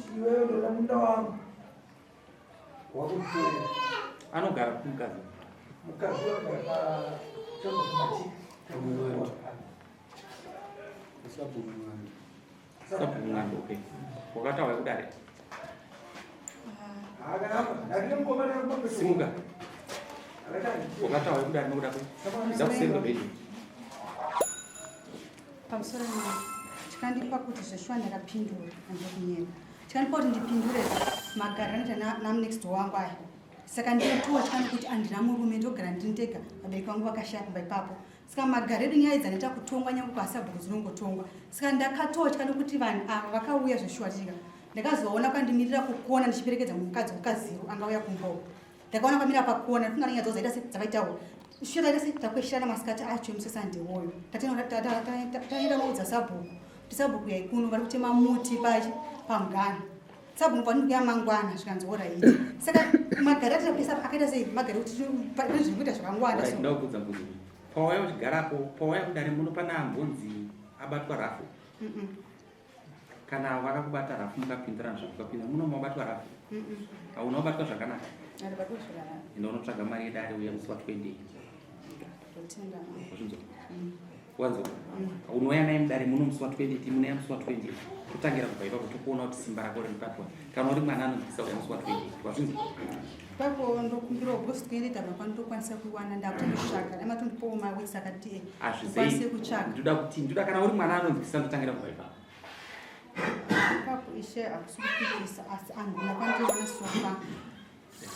Wakuti iwewe ndoda munda wangu. Wakutora. Anogara kumukadzi. Mukadzi anogara pa Chombo Sabhuku Mwando. Sabhuku Mwando, okay. Wakataura kudare. Simuka. Wakataura kudare nokuda kwe. Ndakusenga beji. Pamusoro chikandipa kuti zveshuwa ndakapindura andikunyeka. Chikandipa kuti ndipindure magariro anoita namunext wangu aya. Saka ndinotuwa chikandi kuti andina murume ndogara ndiri ndega vabereki vangu vakashaya kumba ipapo. Saka magara edu nyaya idzi anoita kutongwa nyange kwasabhuku dzinongotongwa. Saka ndakatotya nokuti vanhu ava vakauya zveshuwa tika. Ndakazoona kwandimirira kukona ndichiperekedza mukadzi wekaziru angauya kumba uko. Ndakaona kwamira pakona ndifunga nyaya dzavo dzaita se dzavaitawo. Shuwa taita se takweshana masikati acho emusesa ndiwoyo. Tataenda noudza sabhuku. Kuti sabhuku yaikuno vari kutema muti pachi pamugano. Sabhuku panouya mangwana zvikanzi oraiti. Saka magara atapesa akaita sei magara kuti pane zviri kuita zvakangwanda so. Ndakudza mbuzi. Pawauya uchigarapo, pawauya kudare muno pana ambonzi abatwa rafu. Kana vakakubata rafu mukapindirana zvamukapinda muno mabatwa rafu. Hauna kubatwa zvakanaka. Enda unotsvaga mari yedare uya musi wa 20. Wazvinzwa? Wanzwa? Unouya naye mudare muno musi wa 20, munouya musi wa 20. Totangira kubva ipapo tokuona kuti simba rako riri papi. Kana uri mwana anobvisa uya musi wa 20. Wazvinzwa? Ipapo ndokumbirawo boss kuende tava kwandokwanisa kuwana ndakutotsvaga dai matondipawo maweeks akati eh, Hazvizei. kutsvaga. Ndoda kuti ndoda kana uri mwana anonzwisisa ndotangira kubva ipapo. Ipapo ishe hakusi kupikisa asi andina kwandiona sofa.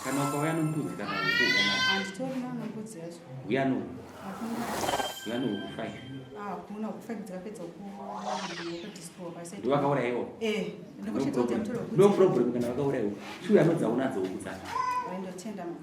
Kana ukauya nombudzi kana huku uya nadzo. Handitorina nombudzi yacho. Uya nohuku. Hakuna. Uya nohuku five. Ah, hakuna huku five dzakapedza kudiscover. Ndovakauraiwa. Eh, No problem kana vakauraiwa. Chiuya nodzauna dzohuku dzacho. Ndotenda mama.